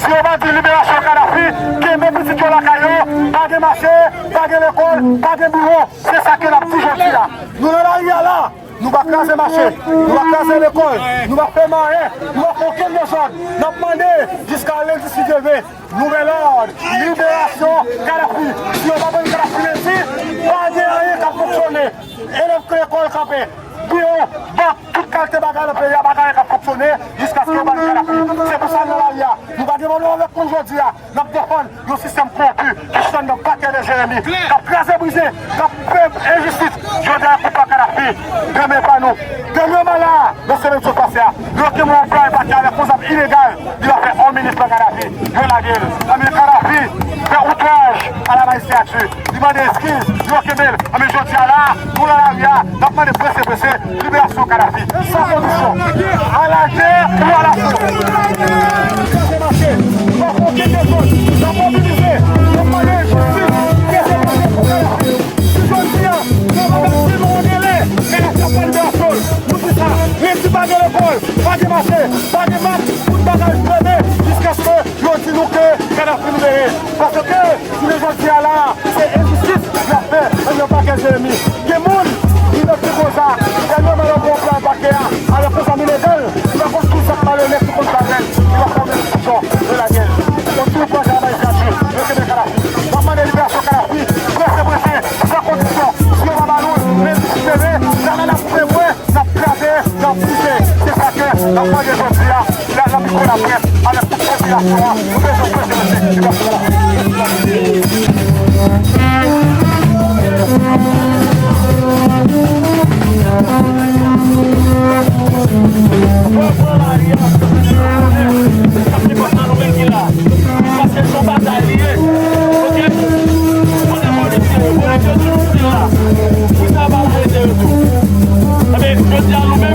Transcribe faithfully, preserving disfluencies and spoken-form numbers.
Si yo pa di liberasyon Kadhafi, kenbe pitit yo lakay yo, pa gen mache, pa gen lekòl, pa gen biwo. Se sa ke n ap di jodi a. Nou nan lari a la, nou pa kraze mache, nou pa kraze lekòl, nou pa fè mayen, nou pa fè okenn dezòd. N ap mande jiska lendi si Dye vle, nouvèl òd, liberasyon Kadhafi. Si yo pa ban n Kadhafi lendi, pa gen anyen k ap fonksyone. Elèv lekòl kanpe, biwo, bank, tout kalite bagay nan peyi a, pa gen anyen k ap fonksyone jiskaske yo ban n Kadhafi. Se pou sa n nan lari a. Nou pa gen pwoblèm avèk moun jodi a. N ap defann yon sistèm kowonpi ki sòt nan pakè de Jeremi, k ap kraze brize, k ap fè enjistis. Jodi a, kout pa Kadhafi, demen pa nou. Dènyèman la, nan semèn sot pase a, yo kenbe yon blan e pati avèk yon zam ilegal, li pa fè on minit nan Kadhafi, yo lage l. Anben Kadhafi fè outraj a la majistrati, li mande eskiz, yo kenbe l. Anben jodi a la, nou nan lari a, n ap mande prese prese liberasyon Kadhafi, san kondisyon. À la guerre ou à l'assaut. Kraze mache, pa fè okenn dezòd, n ap mobilize, n ap mande jistis, prese prese pou Kadhafi. Si jodi a, nou pa kapab di nou an delè, men nou pran liberasyon l. Nou di sa, lendi pa gen lekòl, pa gen mache, pa gen mak, tout bagay fèmen jiskaske yo di nou ke Kadhafi libere. Paske jounen jodi a la, se enjistis y ap fè anndan pakè Jeremi. Gen moun ki nan Tigoza, dènyèman yo pran plan pakè a, avèk yon zam ilegal, li pa konn kisa k malonèt ki konn avè l, li pa fòme l sou son, yo lage l. Yo di w pran travay grati, yo kenbe Kadhafi. N ap mande liberasyon Kadhafi, prese prese, san kondisyon. Si yo pa ba nou l, lendi si Dye vle, n a, n a koupe bwè, n ap kraze, n ap boule. Se sa ke n ap mande jodi a, la, la, pou laprès, avèk tout popilasyon an, nou bezwen prese, prese, prese. Mwen pran lari a, sa se konsa nou menm ki la. Paske se yon batay li ye. Oke? Ou konnen polisye yo, polisye yo toujou te la. Kisa va arete yo tou? Enben, jodi a, nou menm,